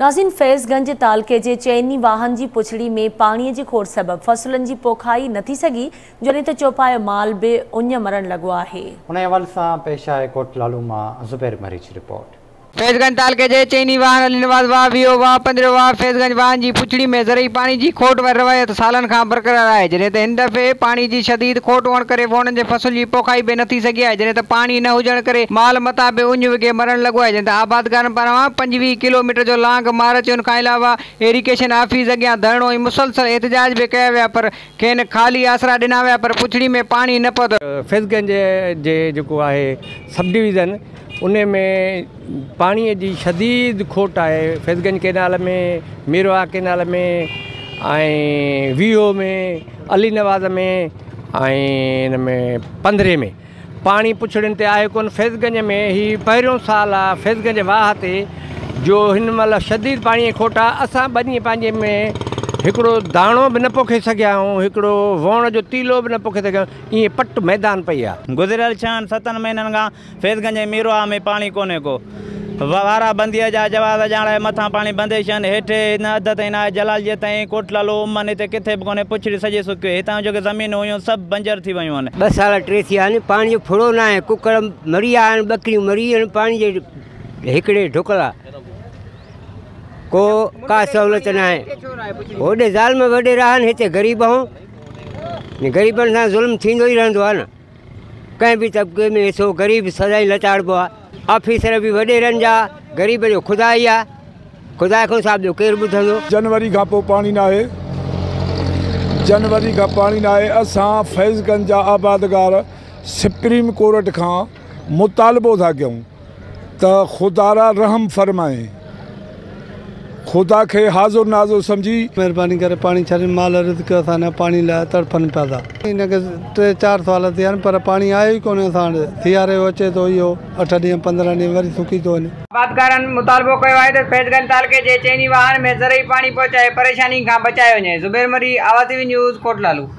ناظرين فيض گنج تعلقي جي چئني واهن جي پڇڙي ۾ پاڻي جي کوٽ سبب فصلن جي پوکائي نه ٿي سگهي، جڏهن ته چوپايو مال به اڃ مرڻ لڳو آهي. انهي حوالي سان پيش آهي ڪوٽ لالو مان زبير مري جي رپورٽ. فيض گنج تعلقي جي چئني واهن علي نواز واهه، ويهو واهه، پندرهيو واهه، فيض گنج واهن جي پڇڙي ۾ زرعي پاڻي جي کوٽ واري روايت سالن کان برقرار آهي، جڏهن ته هن دفعي پاڻي جي شديد کوٽ هئڻ ڪري ووڻن جي فصل جي پوکائي به نه ٿي سگهي آهي، جڏهن ته پاڻي نه هجڻ ڪري مال متاع به اڃ وگهي مرڻ لڳو آهي، جڏهن ته آبادگارن پاران 25 ڪلو ميٽر جو لانگ مارچ ان کان علاوه ايريگيشن آفيس اڳيان ڌرڻو ۽ مسلسل احتجاج به ڪيا ويا پر کين خالي آسرا ڏنا ويا پر پڇڙي ۾ پاڻي نه پهتو. فيض گنج جي جيڪو آهي سب ڊويزن ان ۾ پاڻي جي شديد کوٽ آهي فيض گنج ڪينال ۾ ميرواهه ڪينال ۾ ۽ ويهو ۾ علي نواز ۾ ۽ ان ۾ پندرهين ۾ پاڻي پڇڙين تي آهي ڪونه فيض گنج ۾ هي پهريون سال آ فيض گنج واهه تي جو هن مهل شديد پاڻي جي کوٽ آ اسان ٻني پنهنجي ۾ هڪڙو داڻو به نه پوکي سگهيا آهيون هڪڙو ووڻ جو تيلو به نه پوکي سگهيا آهيون ائين پٽ ميدان پئي آ. گذريل ڇهن ستن مهينن کان فيض گنج ۽ ميرواهه ۾ پاڻي ڪونهي ڪو. وارا بنديء جا جواز ڄاڻائي مٿان پاڻي بنديشن هيٺ هن اڌ تائين ناهي جلالجي تائين ڪوٽ لالو امن هتي ڪٿي به ڪونهي پڇڙي سڄي سڪي وئي هتان جون جيڪي زمينون هيون سڀ بنجر ٿي ويون آهن. ٻه سال ٽي ٿيا آهن پاڻي جو ڦڙو ناهي ڪڪڙ مري ويا آهن ٻڪريون مري ويون آهن پاڻي جي هڪڙي ڍڪ لا ڪو ڪا سهولت ناهي هوڏي ظالم وڏيرا آهن هتي غريب آهون غريبن سان ظلم ٿيندو ئي رهندو آهي نه. ڪنهن به طبقي ۾ حصو غريب سدائين لتاڙبو آ. آفيسر به وڏيرن جا، غريب جو خدا ئي آ. خدا کان سواء ٻيو ڪير ٻڌندو. جنوري کان پوء پاڻي ناهي جنوري کان پاڻي ناهي اسان فيض گنج جا آبادگار سپريم ڪورٽ کان مطالبو ٿا ڪيون ته خدارا رحم فرمائين خدا کي حاضر ناظر سمجهي. مهرباني ڪري پاڻي ڇڏين مال رزق اسان نه پاڻي لاء تڙڦن پيا ٿا. هن کي ٽي چار سال ٿيا آهن پر پاڻي آيو ئي ڪونهي اسان وٽ سياري جو اچي ٿو اهو اٺ ڏينهن 15 ڏينهن وري سڪي ٿو وڃي. آبادگارن مطالبو ڪيو آهي ته فيض گنج تعلقي جي چئني واهن ۾ زرعي پاڻي پهچائي پريشاني کان بچايو وڃي. Zubair Marri, Awaz T V news, Kot Lalu.